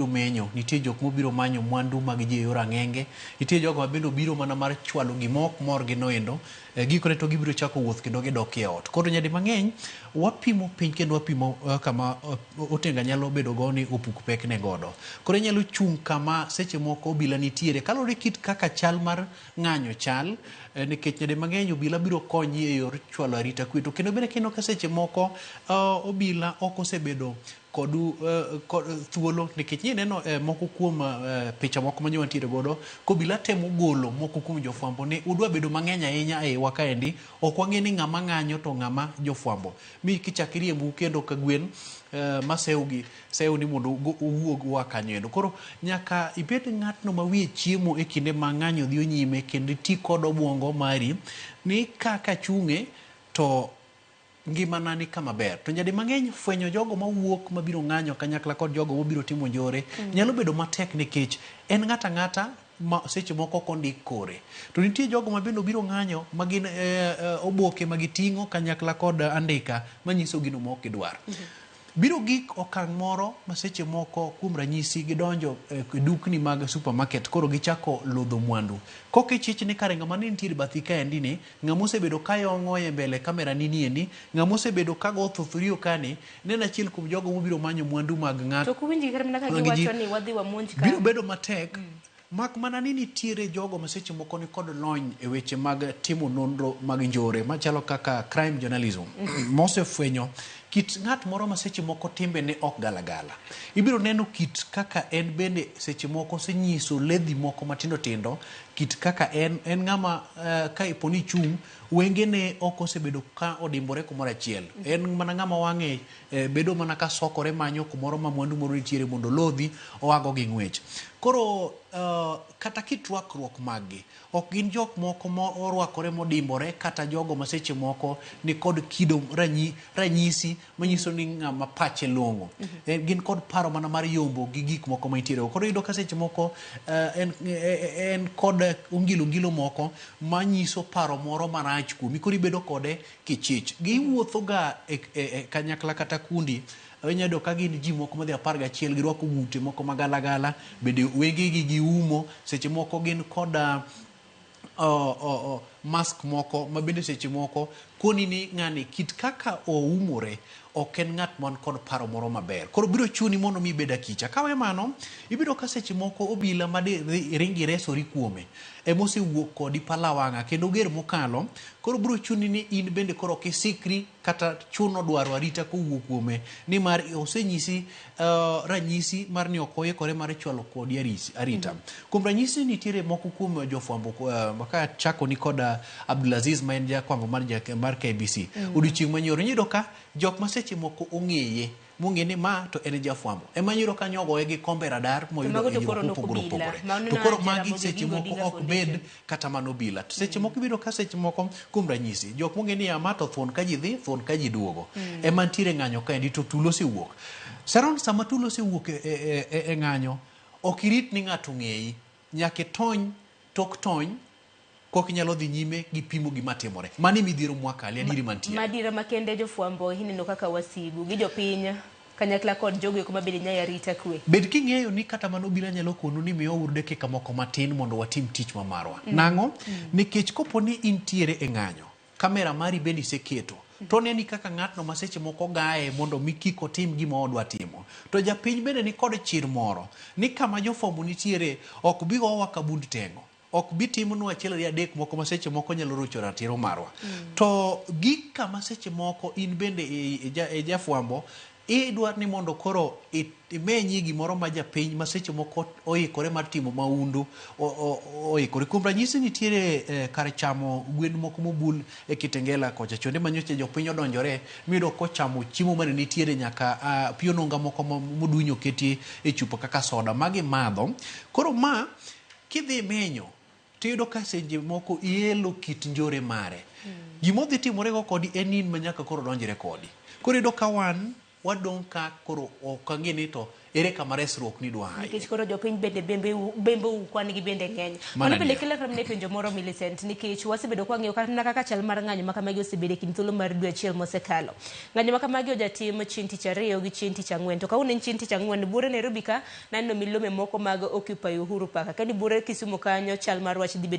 Menyo, nitie jok mobiro manyo mwandu mag ji e yor ang'enge, nitie jogo ma bende obiro mana mar chwalo gima ok morgi noendo, gikone to gibiro chako wuoth kendo gidok e ot. Koro nyadi mang'eny wapimo piny kendo wapimo kama otenga nyalo bedo go ni opuk pek ne godo. Koro inyalo chung' kama seche moko obila nitiere kaluwore kit kaka chal mar ng'anyo chal, nikech nyadi mang'eny obila biro konyi e yor chwalo arita kwe. To kendo bende kineno ka seche moko obila ok osebedo kodu kod thuolo nikech nye neno moko kuom picha moko manye wantiere godo kobila temo golo moko kuom jofwambo ni udwa bedo mang'eny ahinya e iwa kaendi ok wang'e ni ng'ama ng'anyo to ng'ama jofwambo mi kichak iriembu kendo ka gwen masew gi sew ni mondo uwuog ua kanyo endo. Koro nyaka ibed ng'atno ma wiye chiemo e kinde ma ng'anyo dhi nyime kendo iti kod obwongo mari ni kaka chung'e to ngimana ni kama ber. To nyadi mang'eny fwenyo jogo mawuok mabiro ng'anyo kanyakla kod jogo mabiro timo njore nyalo bedo matek nikech en ng'ato ang'ata ma seche moko ok ondik kore. To nitie jogo ma bende obiro ng'anyo ma gin oboke ma giting'o kanyakla kod andika manyiso gino ma ok gidwar. Biro gik okang' moro ma seche moko kuom ranyisi gidonjo e dukni mag supermarket koro gichako lodho mwandu. Koka ichich ni kare ng'ama ne nitiere bathi kaendi ni, ng'ama osebedo ka yong'o e mbele kamera ni niendi, ng'ama osebedo ka go thothorio kani, ne en achiel kuom jogo mobiro manyo mwandu mag ng'at. To ok uwinjgi kata mana ka mag ji. giwacho ni wadhi wamonj ka. Biro bedo matek mak mana ni nitiere jogo ma seche moko ni kod lony e weche mag timo nonro mag njore machalo kaka crime journalism mosefwenyo kit ng'at moro ma seche moko timbene ok galagala. Ibiro neno kit kaka en bende seche moko osenyiso ledhi moko matindo tindo kit kaka en en ng'ama ka ipo ni ichung' wengene ok osebedo ka odimbore kumoro achiel. En mana ng'ama wang'e bedo mana ka sokore manyo kumoro ma mwandu moro nitiere mondo olodhi oago gi ng'wech. Koro kata kit rwakruok maggi ok gin jok moko ma orwakore modimbore kata jogo ma seche moko ni kod kido ranyisi manyiso ni ng'ama pache long'o. Gin kod paro mana mar yombo gi gik moko ma nitiere. Koro iyudo ka seche moko en kod ongilo ongilo moko manyiso paro moro marach kuomi. Koro ibedo kode kichich. Giwuotho ga e kanyakla kata kundi. Inyalo yudo ka gin ji moko madhi 11 girwako ng'ute moko magalagala bende wengegi giumo seche moko gin koda mask moko ma bende seche moko koni ni ng'ani kit kaka oumore ok en ng'at man kod paro moro maber. Koro biro chuni mondo mi ibed akicha. Kawe mano, ibiro ka seche moko obila ma ringi resori kuome emosewuok kodi palawang'a kendo ger mokalo. Koro biro chuni ni in bende koro ok isikri kata chuno dwaro arita kowuok kuome nimar osenyisi ranyisi mar ni ok oikore mar chwalo kodi arita. Kuom ranyisi nitiere moko kuom jofwambo ka chako ni kod Abdulaziz ma en jakwambo mar KBC. Odiochieng' manyoro iyudo ka jok ma seche moko ong'eye mong'e ni ma to en jafwambo ema iyudo ka nyogoye gi kombe radar moyudo hinyruok mopogore opogore. To koro magi seche moko ok bed kata mana obila. To seche moko ibiro ka seche moko kuom ranyisi jok mong'e ni ama to thuon ka ji dhi thuon ka ji duogo ema nitiere ng'anyo kaendi to tulo osewuok. Sharon sama tulo osewuok e ng'anyo ok irit ni ng'ato ong'eyi nyaka itony tok tony kok inyalo dhi nyime gi pimo gima timore. Mano e midhiero mwakale adieri mantie. Madira makende jofwambo ineno kaka wasigu gi jopiny kanyakla kod jogo eko mabende nyayo arita kwe. Bed king'eyo ni kata mana obila nyalo konu ni miwa uru dakika moko matin mondo watim tich ma marwa. Nang'o? Nikech kopo ni intiere e ng'anyo, kamera mari bende iseketo, to neni kaka ng'atno ma seche moko gaye mondo mi kik otim gima odwa timo. To japiny bende ni kod chir moro ni kama jofwambo nitiere ok bi gowa ka bund teng'o. Ok bi timnwa achiel ariyo adek moko ma seche moko nyalo rocho ratiro marwa. To gik kama seche moko in bende e jafwambo idwa ni mondo koro imenyi gimoro ma japiny ma seche moko oikore mar timo maundu oikore. Kuom ranyisi nitiere kar chamo gwen moko mobul e Kitengela kocha chonde ma nyocha jopiny odonjore miyudo kochamo chiemo mane nitiere nyaka pi ononga moko modunyo oketi e chupa kaka soda magi madho. Koro ma kidhi menyo tiyudo ka seche moko ielo kit njore mare. Gima odhi timore go kodi en in ma nyaka koro donjre kodi. Koro iyudo ka wan wadong' ka koro ok ang'e ni to Ere kama resruok ni dwa aye? Nikech koro jopiny bende bembou kwan gi bende ng'eny. Mano Mano bende adier. kelo kamne penjo moro Millicent, nikech wasebedo kwa ng'iyo kata kaka chal mar ng'anyo ma kamagi osebedo e kind thuolo mar dwe achiel mosekalo. Ng'anyo ma kamagi ojatim chieng' tich ariyo gi chieng' tich ang'wen. To kawuono en chieng' tich ang'wen, buore Nairobi ka naneno milome moko mag Occupy Uhuru Park. Kani buore Kisumu kanyo chal mar wach dhi bedo